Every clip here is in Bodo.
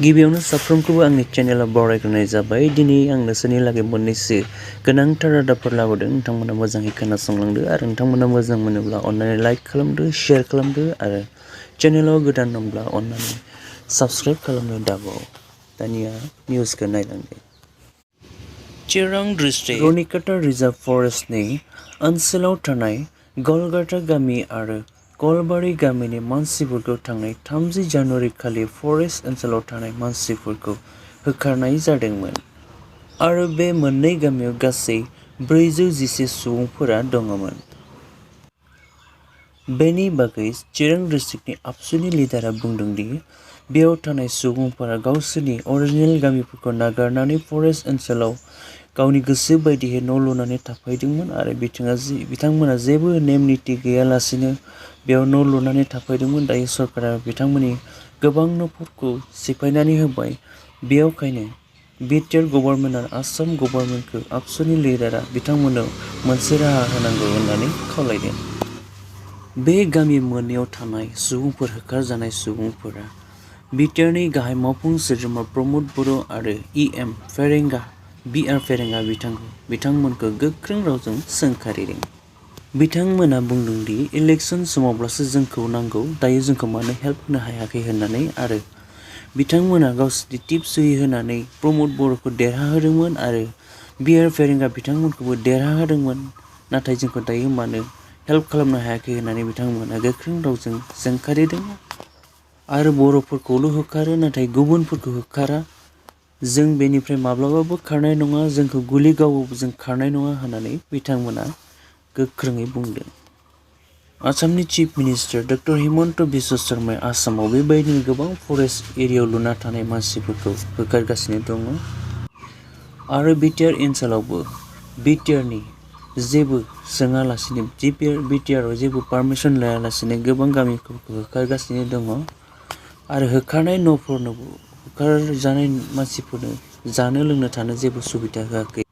गिबियावनो साफ्रोमखौबो आंनि चेनेलाव बरायग्रोनाय जाबाय। दिनै आं नोंसोरनि लागै मोननैसो गोनांथार रादाबफोर लाबोदों। नोंथांमोना मोजाङै खोनासंलांदो आरो नोंथांमोना मोजां मोनोब्ला अन्नानै लाइक खालामदो, शेयार खालामदो आरो चेनेलाव गोदान दंब्ला अन्नानै साबस्क्राइब खालामनो दाबाव। दानिया निउसखौ नायलांदो। चिरां डिस्ट्रिक्ट रनिकाटा रिजार्भ फरेस्टनि ओनसोलाव थानाय गलगाटा गामि आरो कलबारि गामिनि मानसिफोरखौ थांनाय 30 जानुवारि खालि फरेस्ट ओनसोलाव थानाय मानसिफोरखौ होखारनाय जादोंमोन आरो बे मोननै गामियाव गासै 411 सुबुंफोरा दङमोन। बेनि बागै चिरां डिस्ट्रिक्टनि आबसुनि लिडारा बुंदों दि बेयाव थानाय सुबुंफोरा गावसोरनि अरिजिनेल गामिफोरखौ नागारनानै फरेस्ट ओनसोलाव गावनि गोसो बायदियै न' लुनानै थाफैदोंमोन आरो बिथांमोना जेबो नेम निति गैयालासेनो बेयाव न' लुनानै थाफैदोंमोन। दायो सरकारा बिथांमोननि गोबां न'फोरखौ सिफायनानै होबाय। बेयावखायनो बिटिआर गभर्नमेन्ट आरो आसाम गभर्नमेन्टखौ आबसुनि लिडारा बिथांमोननो मोनसे राहा होनांगौ होननानै खावलायदों। बे गामि मोननैयाव थानाय सुबुंफोर होखारजानाय सुबुंफोरा बिटिआरनि गाहाय मावफुं सोद्रोमा प्रमद बर' आरो इएम फेरेंगा बिथांमोनखौ गोख्रों रावजों सोंखारिदों। बिथांमोना बुंदों दि इलेक्सन समावब्लासो जोंखौ नांगौ, दायो जोंखौ मानो हेल्प होनो हायाखै होननानै आरो बिथांमोना गावसोरनि टिप्स होनानै प्रमद बर'खौ देरहाहोदोंमोन आरो फेरेंगा बिथांमोनखौबो देरहाहोदोंमोन, नाथाय जोंखौ दायो मानो हेल्प खालामनो हायाखै होननानै बिथांमोना गोख्रों रावजों सोंखारिदों आरो बर'फोरखौल' होखारो नाथाय गुबुनफोरखौ होखारा। जों बेनिफ्राय माब्लाबाबो खारनाय नङा, जोंखौ गुलि गावोब्ला जों खारनाय नङा होननानै बिथांमोना गोख्रोङै बुंदों। आसामनि chief minister doctor Himanta Biswa शर्माया आसामाव बेबायदिनो गोबां फरेस्ट एरियायाव लुना थानाय मानसिफोरखौ होखारगासिनो दङ आरो बिटिआर ओनसोलावबो बिटिआरनि जेबो सोङालासिनो बिटिआरआव जेबो पारमिसन लायालासिनो गोबां गामिफोरखौ होखारगासिनो दङ आरो होखारनाय न'फोरनोबो होखारजानाय मानसिफोरनो जानो लोंनो थानो जेबो सुबिदा होआखै।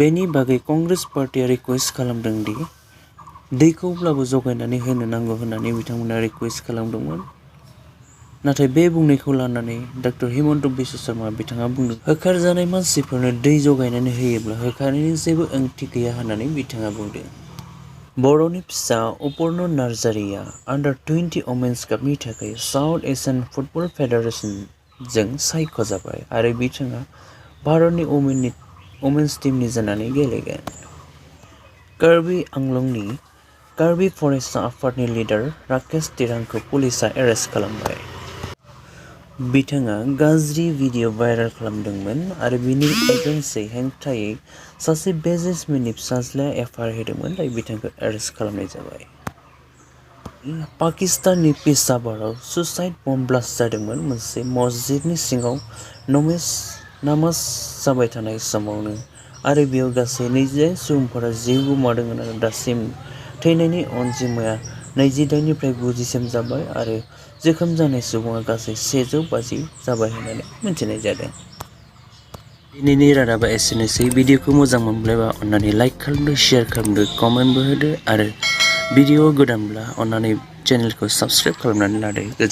बेनि बागै कंग्रेस पार्टिया रिकुवेस्ट खालामदों दि दैखौब्लाबो जगायनानै होनो नांगौ होननानै बिथांमोना रिकुवेस्ट खालामदोंमोन। नाथाय बे बुंनायखौ लानानै डक्टर हिमन्त बिश्व शर्मा बिथाङा बुंदों होखारजानाय मानसिफोरनो दै जगायनानै होयोब्ला होखारनायनि जेबो ओंथि गैया होननानै बिथाङा बुंदों। बर'नि फिसा अपर्न नार्जारिया अंडर-20 वमेन्स कापनि थाखाय साउथ एशियान फुटबल फेडारेशनजों सायख'जाबाय आरो बिथाङा भारतनि वमेन्स टीमनि जानानै गेलेगोन। कार्बि आंलंनि कार्बि फरेस्ट आफादनि लिडार राकेश तिरांखौ पुलिसआ एरेस्ट खालामबाय। बिथाङा गाज्रि भिडिअ भाइरेल खालामदोंमोन आरो बिनि एगेन्स्टै हेंथायै सासे बिजनेसमेननि फिसाज्लाया एफआइआर होदोंमोन, दायो बिथांखौ एरेस्ट खालामनाय जाबाय। पाकिस्ताननि पेशावाराव सुसाइड बम्ब ब्लास्ट जादोंमोन मोनसे मस्जिदनि सिङाव नामाज जाबाय थानाय समावनो आरो बेयाव गासै 28 सुबुंफोरा जिउ गोमादों आरो दासिम थैनायनि अनजिमाया 28 निफ्राय 90 सिम जाबाय आरो जोखोम जानाय सुबुङा गासै 150 जाबाय होननानै मिथिनाय जादों। दिनैनि रादाबा एसेनोसै। भिडिअखौ मोजां मोनब्ला अन्नानै लाइक खालामदो, शेयार खालामदो, कमेन्टबो होदो आरो भिडिअ गोदानब्ला अन्नानै चेनेलखौ साबस्क्राइब खालामनानै लादो।